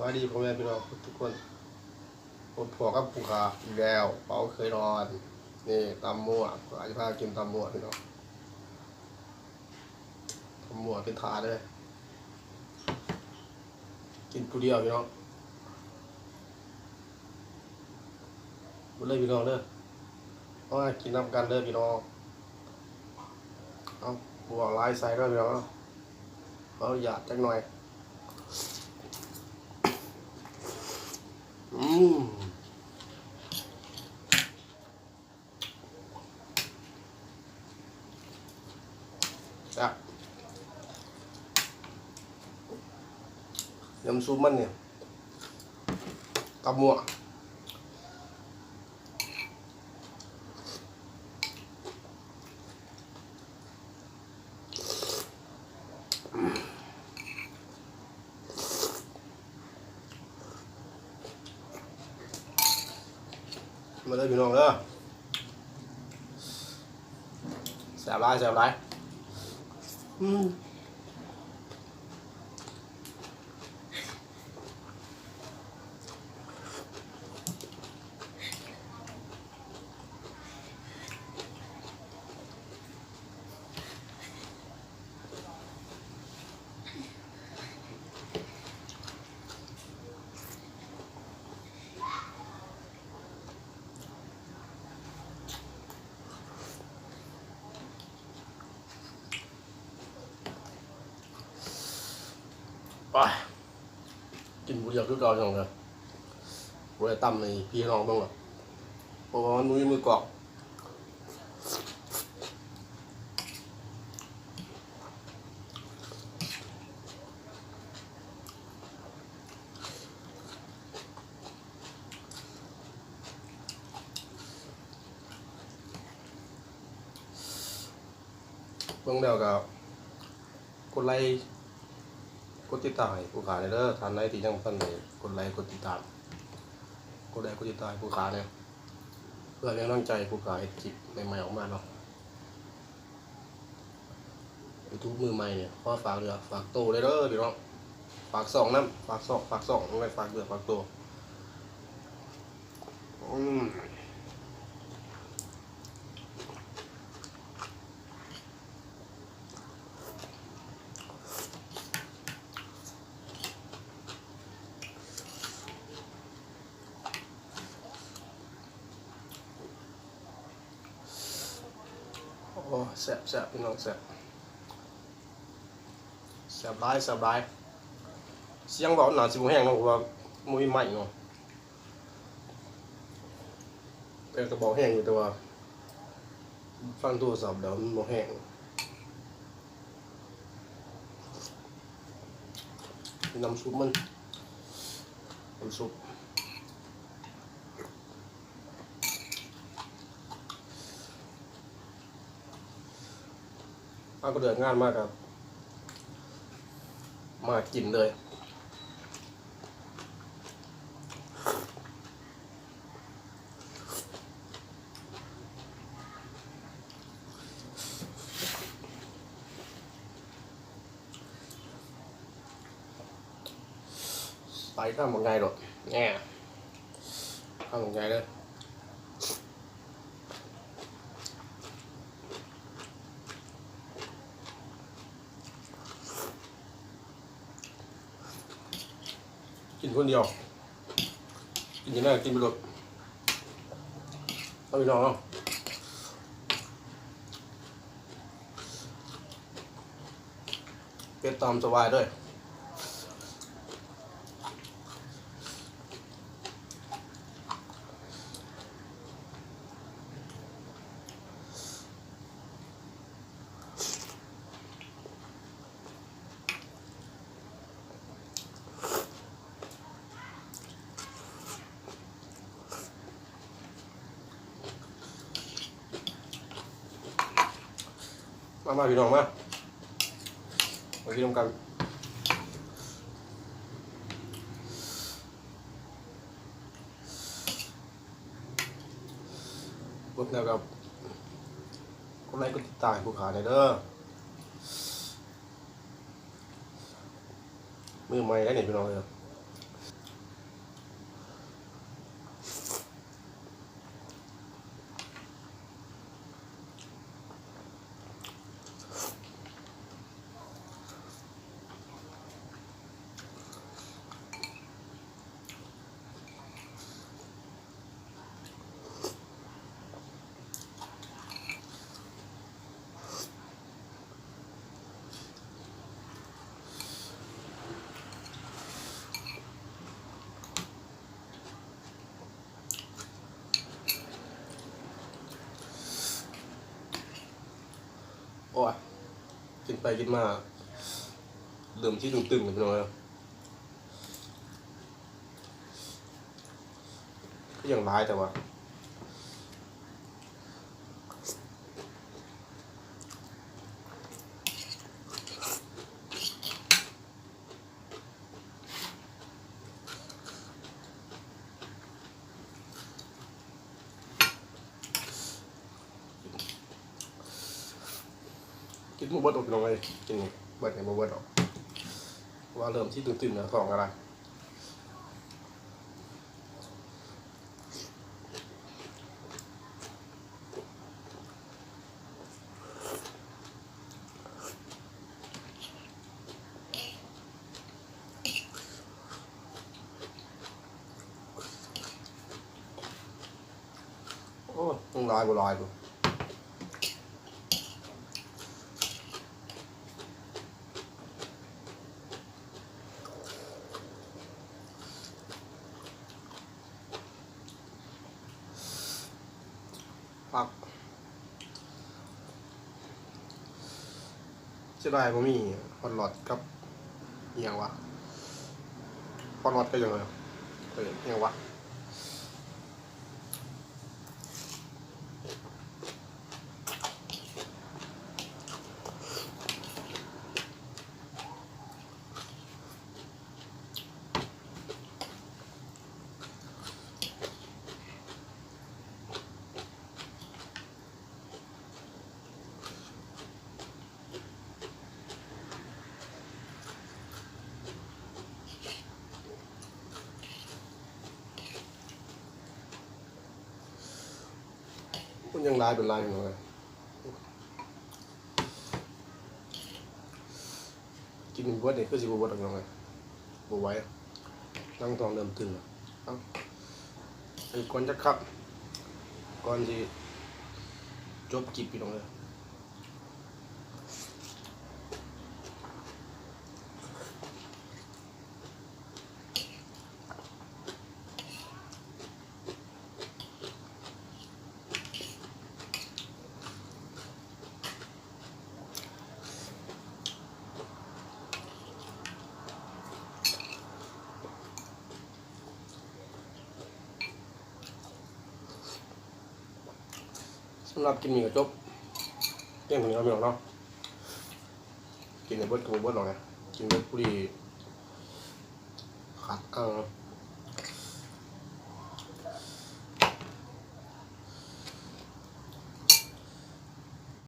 ສະບາຍດີພໍ່ແມ່ພີ່ນ້ອງທຸກຄົນ ພົບພໍ້ກັບຜູ້ຂ້າອີກແລ້ວ ເປົາເຄີຍນອນ. ນີ້ຕຳມົວ ຂ້າຈະພາກິນຕຳມົວພີ່ນ້ອງ ຕຳມົວເປັນຖາດເດີ ກິນຜູ້ດຽວພີ່ນ້ອງ. ມາເລີຍພີ່ນ້ອງເດີ ເອົາມາກິນນຳກັນເດີພີ່ນ້ອງ. ເອົາ ບໍ່ເວົ້າຫຼາຍ ໃສ່ເດີພີ່ນ້ອງເນາະ ຂໍອະນຸຍາດຈັກໜ່ອຍ. ອືມ ແຊບ ນ້ຳຊຸບມັນນີ້ ຕຳມົວ ມາເດີພີ່ນ້ອງເດີ ແຊບຫຼາຍ ແຊບຫຼາຍ ອືມ. ໂອ້ຍ ກິນຜູ້ດຽວຄືເກົ່າ ພີ່ນ້ອງເອີຍ ບໍ່ໄດ້ຕຳໃຫ້ພີ່ນ້ອງເບິ່ງດອກ ເພາະວ່າມັນບໍ່ມີມືກອງ. ເບິ່ງແລ້ວກໍກົດໄລ ກົດຕິດຕາມໃຫ້ຜູ້ຂ້າແດ່ເດີ ທ່ານໃດທີ່ຍັງບໍ່ທັນໄດ້ກົດໄລ ກົດຕິດຕາມ ກົດໄລ ກົດຕິດຕາມໃຫ້ຜູ້ຂ້າແດ່ ເພື່ອເປັນກຳລັງໃຈໃຫ້ຜູ້ຂ້າເຮັດຄລິບໃໝ່ໆອອກມາເນາະ. ຢູທູບມືໃໝ່ນີ້ ຂໍຝາກເນື້ອຝາກໂຕແດ່ເດີພີ່ນ້ອງ ຝາກຊ່ອງນຳ ຝາກຊ່ອງ ຝາກຊ່ອງ ບໍ່ແມ່ນຝາກເນື້ອຝາກໂຕ ອືມ. ໂອ້ ແຊບໆ ພີ່ນ້ອງ ແຊບ ແຊບຫຼາຍ ແຊບຫຼາຍ ສຽງເວົ້າໜ້າຊິບໍ່ແຮງເນາະ ເພາະວ່າບໍ່ມີໄມເນາະ. ແຕ່ກະເວົ້າແຮງຢູ່ ແຕ່ວ່າຟັງໂທລະສັບແລ້ວມັນບໍ່ແຮງ ນ້ຳຊຸບມັນ ນ້ຳຊຸບ ເຮົາກໍເລີກງານມາກໍມາກິນເລີຍ. ໃສ່ຄຳບັກໃຫຍ່ໂລດ ແນ່ ຄຳບັກໃຫຍ່ເລີຍ. ກິນຄົນດຽວ ກິນຈັ່ງໃດກໍກິນໄປໂລດ ເອົາ ພີ່ນ້ອງເນາະ. ເກັບຕາມສະບາຍເດີ. ມາ ມາ ພີ່ນ້ອງມາ ມາກິນນຳກັນ. ເບິ່ງແລ້ວກໍກົດໄລກ໌ກົດຕິດຕາມໃຫ້ຜູ້ຂ້າແດ່ເດີ. ມື້ໃໝ່ໄດ໋ນີ້ພີ່ນ້ອງເອີຍ. ໂອ້ຍ ກິນໄປກິນມາ ເລີ່ມທີ່ຕຶງໆ ແລ້ວ ພີ່ນ້ອງເອີຍ. ຄືຍັງຫຼາຍແຕ່ວ່າ ກິນບໍ່ເບິດດອກ ພີ່ນ້ອງເອີຍ. ກິນເບິດນີ້ບໍ່ເບິດດອກ ວ່າເລີ່ມທີ່ຕຶງໆ ແລ້ວ ທ້ອງກໍໄດ້. ໂອ້ ຍັງຫຼາຍບໍ່ຫຼາຍພຸ້ນ. ຜັກ ເສຍດາຍບໍ່ມີຮອດລອດກັບ ອີ່ຫຍັງວະ ຮອດລອດກັບຫຍັງ ເອີ ອີ່ຫຍັງວະ. ມັນຍັງຫຼາຍເປັນຫຼາຍ ພີ່ນ້ອງເອີຍ. ກິນເບິດນີ້ຄືຊິບໍ່ເບິດດອກ ພີ່ນ້ອງເອີຍ ບໍ່ໄຫວ ຫຼັງທ້ອງເລີ່ມຕຶງແລ້ວ. ເອົາ ໃຫ້ກ່ອນຈັກຄຳ ກ່ອນຊິຈົບຄລິບ ພີ່ນ້ອງເອີຍ. ສຳລັບຄລິບນີ້ກໍຈົບພຽງເທົ່ານີ້ເນາະ ພີ່ນ້ອງເນາະ. ກິນໃຫ້ເບິດກໍບໍ່ເບິດດອກນະ ກິນເບິດພໍດີຂາດ ເອີ